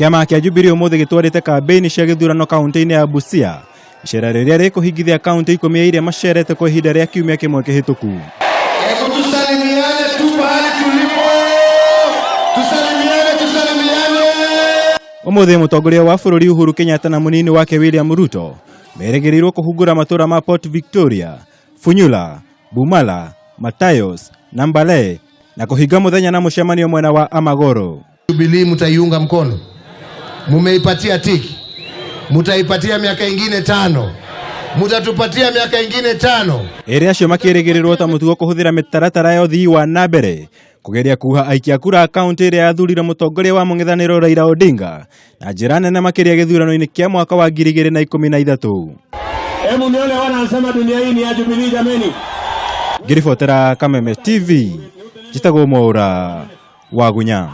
Kĩama kĩa Jubilee ũmũthĩ gĩtwarĩte kambĩini cia gĩthurano kaunti-inĩ ya Busia, icera rĩrĩa rĩkũhingithia kaunti ikũmi iria macerete kwa ihinda rĩa kiumia kĩmwe kĩhĩtũku. Hebu tusalimiane tu pahali tulipo, tusalimiane, tusalimiane. Ũmũthĩ mũtongoria wa bũrũri Uhuru Kenyatta na mũnini wake William Ruto merĩgĩrĩirwo kũhungũra matũra ma Port Victoria, Funyula, Bumala, Matayos na Mbale na kũhinga mũthenya na mũcemanio mwena wa Amagoro. Jubilee mtaiunga mkono, mumeipatia tiki, mutaipatia miaka ingine tano, mutatupatia miaka ingine tano. Erĩ acio makĩrĩgĩrĩrwo ta mũtugo kũhũthĩra mĩtaratara ya ũthii wa na mbere kũgeria kuha aikia kura kaunti ĩrĩa yathurire mũtongoria wa mũng'ethanĩro Raila Odinga na njĩra nene makĩria gĩthurano-inĩ kĩa mwaka wa 2013. Hebu nione wanasema dunia hii ni ya Jubilee jameni. Ngĩribotera Kameme TV, njĩtagwo Mwaũra wa Gunya.